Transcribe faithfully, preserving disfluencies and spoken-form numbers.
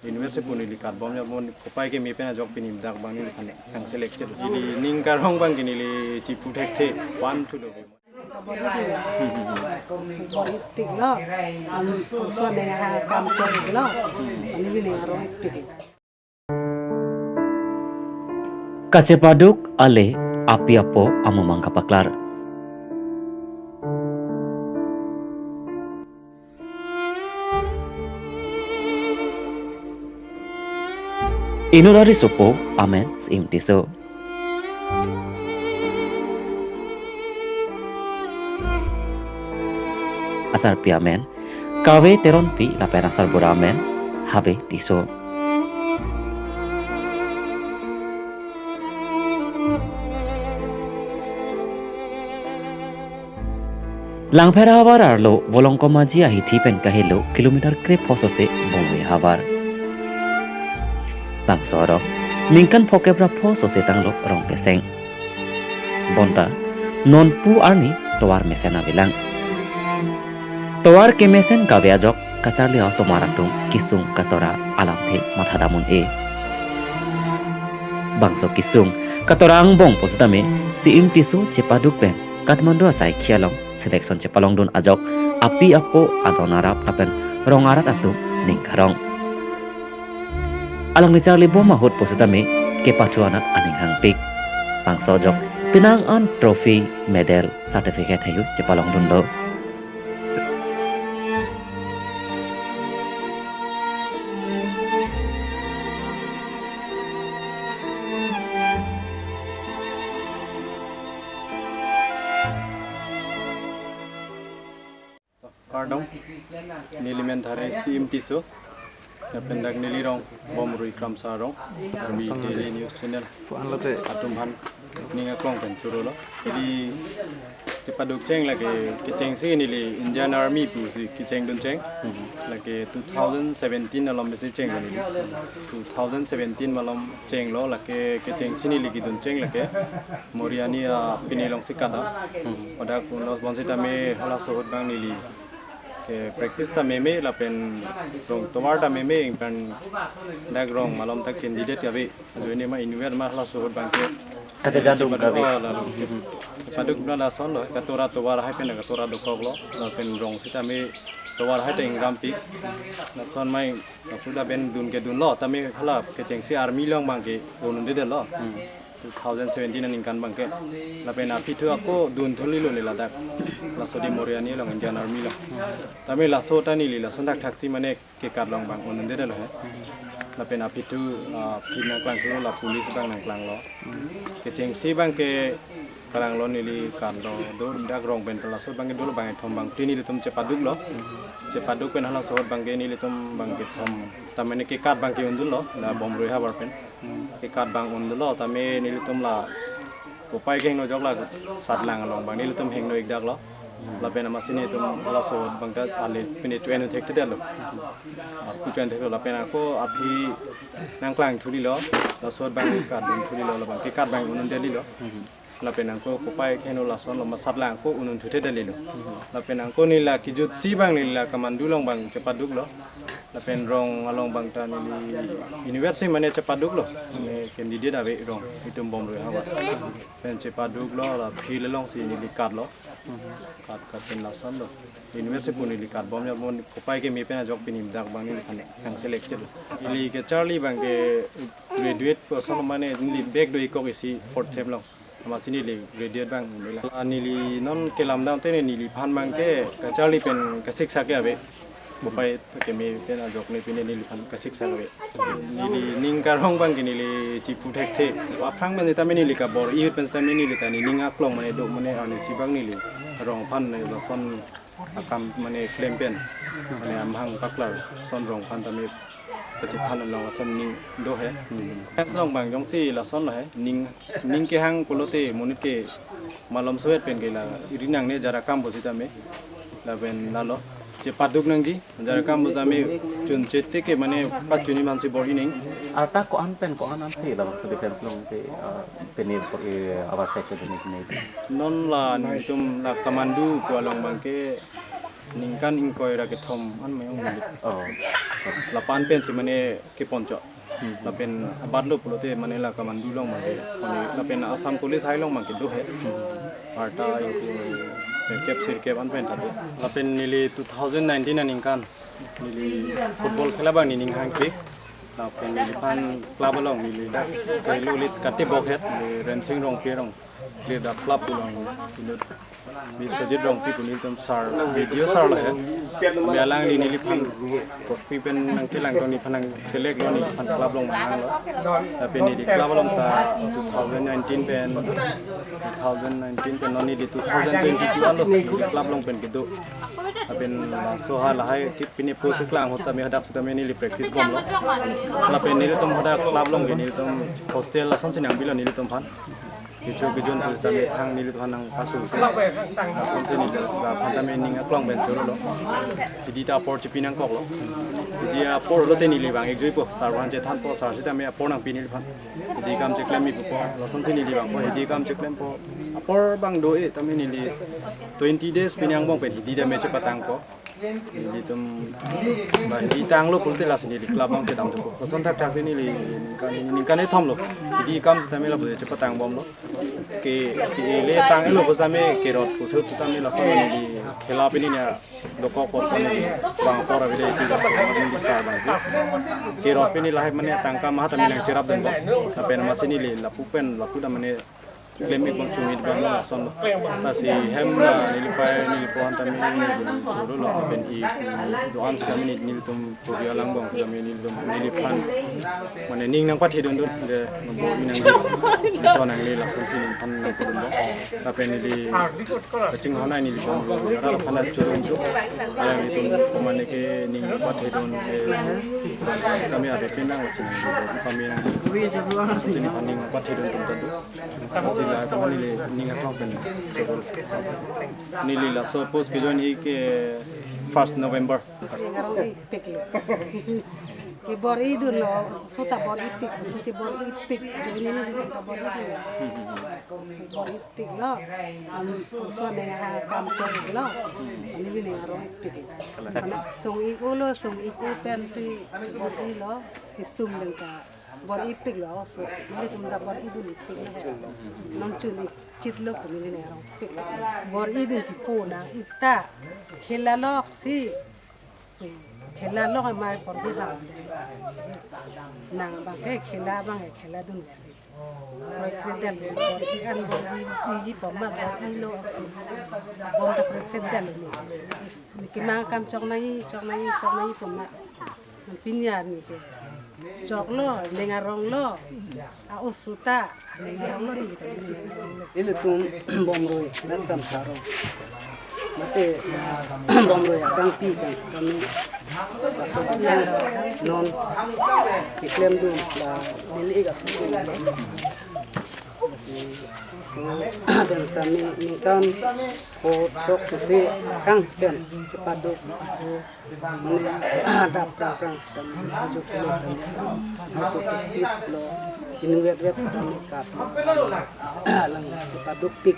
University pu neli katbom ya bon kopai keme pen ajok pini dak abang neli kan kang select chelo. Neli ning karong abang ke neli chipu thekthe one two do. Bor-itik lo. Am, oso ne ha kam chor lo. Neli ning arong-itik. Kachepaduk ale api apo amumang kapaklar. Inut arisopo amen Si-im Tisso. Asarpi amen Kave Teronpi lapen asarbura amen Habe Tisso. Langpher havar arlo Volongkom Aji ahithi pen kahelo kilometer krepho sose Bomrui havar. Bangso arong ningkan phokep ra pho sose tanglo rong keseng. Bonta nonpu arni tovar mesen avelang. Tovar kemesen kave ajok kacharli osomar atum kesung katora alamthe mathadam un-e. Bangso kesung katora angbong pusitame Si-im Tisso chepaduk pen Kathmandu asaikhi along selection chepalongdun ajok api apo adon arap lapen rong arat atum ning karong. Alangli charlibom ahut pusitame kepathu anat aning hangpik. Bangso ajok penang an trophy, medal, certificate heihui chepalongdunlo. Kardom, neli men Thare Si-im Tisso. Lapen dak neli rong Bomrui Kramsa arong. Army Daily News Channel atum aphan ning aklong pen chorolo. Neli chepaduk cheng lake kechengsi neli Indian Army pusi kechengdun cheng. Lake two thousand seventeen alom besi cheng neli. Two thousand seventeen malom chenglo, lake kechengsi neli kedun cheng lake Moriani apini alongsi kada. Odak unos bonsitame halaso ahut abang neli ke practice ta meme lapen rong tovar ta meme ingpan dak rong malom ta candidate kave. Ajo ini ma inver ma halaso ahut abang ke. Kata jadung kave. Paduk na lason lo, katora tovar hai pen katora dokoklo, lapen rong sitame tovar hai ta ingrampik. Lason mai, lapu lapen dun kedunlo, tame hala kechengsi army along abang ke un-undedetlo. Two thousand seventeen aningkan abang ke. Lapen aphi thu ako dun thulilo le ladak. Laso di Moriani along Indian Army along. Tame laso ta neli lason thakthaksi mane kekat along abang un-undedetlo he. Lapen aphi thu, ah, aphi nangklangthulo la police abang nangklanglo. Kechengsi abang ke kalanglo neli katlo do dak rong pen laso abang ke dolo bangkethom bangphli nelitum chepaduklo. Chepaduk pen halaso ahut abang ke nelitum bangkethom. Tamane kekat abang ke undunlo, la Bomrui havar pen. Kekat abang undunlo, tame nelitum la kopai kehingno ajok la Satlang along abang nelitum hingno-ikdaklo. Lapen amatsi nelitum halaso ahut abang ta ale pine chu-en thekthedetlo. Aku chu-en theklo lapen ako aphi nangklangthulilo. Laso ahut abang katdunthulilo, la abang kekat abang un-undelilo. Lapen ako kopai kehingno lason lo ma Satlang ako un-unthudetdetlo. Lapen ako neli la kejutsi abang neli la Kathmandu along abang chepaduklo. Lapen rong along abang ta neli university mane chepaduklo. Mane candidate ave rong itum Bomrui havar. Pen chepaduklo la field alongsi neli katlo. Kat kat pen lason lo. University pu neli katbom ya bon kopai keme pen ajok pini dak abang neli kan kang select chelo. Neli kacharli abang ke graduate person mane neli back do-ikkok isi fourth sem along. Amatsi neli graduate abang neli. Ah, neli non kelam dam te neliphan abang ke kacharli pen kasiksak ke ave. Kopai keme pen ajok ne pine neliphan kasiksak ave. Neli ning karong abang ke neli chipu thekthe. Aphrang pen tame neli kabor-i ahut pen tame neli ta nening aklong mane do mane arnisi abang neli rong aphan ne lason akam mane klem pen mane amahang paklar son rong aphan tame kachethan along lason ning do he. Along abang jongsi lason lo he. Ning, ning kehang pulote monit ke malom sowet pen ke la ri nangne jara kam pusitame. Lapen lalo chepaduk nangji jara kam pusitame chun chete ke mane pachuni mansi bor-i neng. Arta ko-an pen ko-an ansi labangso defense along ke, ah, pine bor-i, eh, abar sek ke pine pine. Non la nelitum la Kathmandu pu along abang ke ningkan ingkoi ra kethom an mayong milik. Oh. Lapu-an pensi mane keponchot. Lapen abatlo pulote mane la kamandu along mane, mane lapen Assam Police hai along mane kedo he. Arta ingkoi kep sirkep an pen tado. Lapen neli two thousand nineteen aningkan neli football khela abang nening hangke. Lapen neliphan club along neli dak kailu lit kate bokhet, neli Rensing Rongpi arong clear da club along inut Biswajit Rongpi pu nelitum sir, B D O sir lo he. Kami alangli neliphan kokpi pen nangkelang tong, neliphan nang select lo, neliphan club along manang lo. Lapen neli club along ta two thousand nineteen pen, two thousand nineteen pen non neli two thousand twenty-two alo neli club along pen kedo. Lapen laso ha lahai kip pine post klang hosta me hadak sitame neli practice bomlo. Lapen nelitum hadak club along ke nelitum hostel lasonsi nangbilo nelitum aphan. Kecho kejun pusitame thang nelitum aphan nangpasungsi. Lasonsi neli sir aphan tame ning aklong pen chorolo. Hidi ta apor chipi nangkoklo. Hidi apor lote neli bang-ik juipo. Sir aphan chethanpo, sir sitame apor nangpi neliphan. Hidi kam cheklem-ikpo. Lasonsi neli bangpo, hidi kam cheklempo. Apor bang do-e tame neli twenty days pine angbong pen hidi tame chepatangpo. Nelitum ba hidi tanglo pulote lasi neli club along kedam thupo. Koson thakthaksi neli ningkan, ningkan kethom lo. Hidi kam sitame lapu chepatang bomlo. Ke, ke le tanglo pusitame kerot pusut sitame laso neli khela pini nia dokok pot neli bang apor avide itu neli sar bangsi. Kerot pini lahai mane tangka maha tame nangcherapdunpo. Lapen amatsi neli lapu pen lapu ta mane klem-ik bang chung-ik bang lason lo. Lasi hem la neliphan nelipon tame neli chorolo, lapen i do-an sitame nelitum puri alang bang sitame nelitum neliphan mane ning nangpathedundun de, bo inang di to nangli lasonsi neliphan nangpudun bang. Lapen neli kachinghon ai neli bomro ra aphan chorunso. Alanglitum pamane ke ning nangpathedun de, tame ave pin nang lasi nangli bo pame nang. Lasonsi neliphan ning nangpathedundun tadu. Lasi la kami neli ning aklong pen. Neli laso post kejoin-ik ke first November. Arong ipik lo. Ke bor-idunlo, oso ta bor-ipik, oso che bor-ipik. Neli ta bor-idun. Oso bor-ipik lo. Am, oso neng ha kam chor lo. Neli neng arong ipik lo. Sung-ik-ulo, sung-ik-u pensi bor-ilo. Isum deng ta bor-ipik lo, oso. Nelitum ta bor-idun ipik lo. Non chun-ik chitlo pu neli neng arong ipik lo. Bor-idun ti pu nang-ik ta. Khela loksi. Khela lok amai porhi bang. Nang bang ke khela bang ke khela dun le. Proikredel bor-i an bor-i, iji poma bor-ilo oso. Bom ta proikredel ni. Is, ni kemang kam chok nai, chok nai, chok nai poma. Pini arni ke choklo, neng aronglo. A oso ta, neng aronglo ni kita neng aronglo. Ilitum bomroi, nangkam saro. Mate, bomroi adang pi kan kami. Laso kan non keklemdun la neli-ik aso. So, dan kami ningkan ko tok susi kang pen cepat dok. Mane adap prang prang sitame, ajo kilo sitame, aso practice lo, inutvet vet sitame kat. Alang cepat dopik.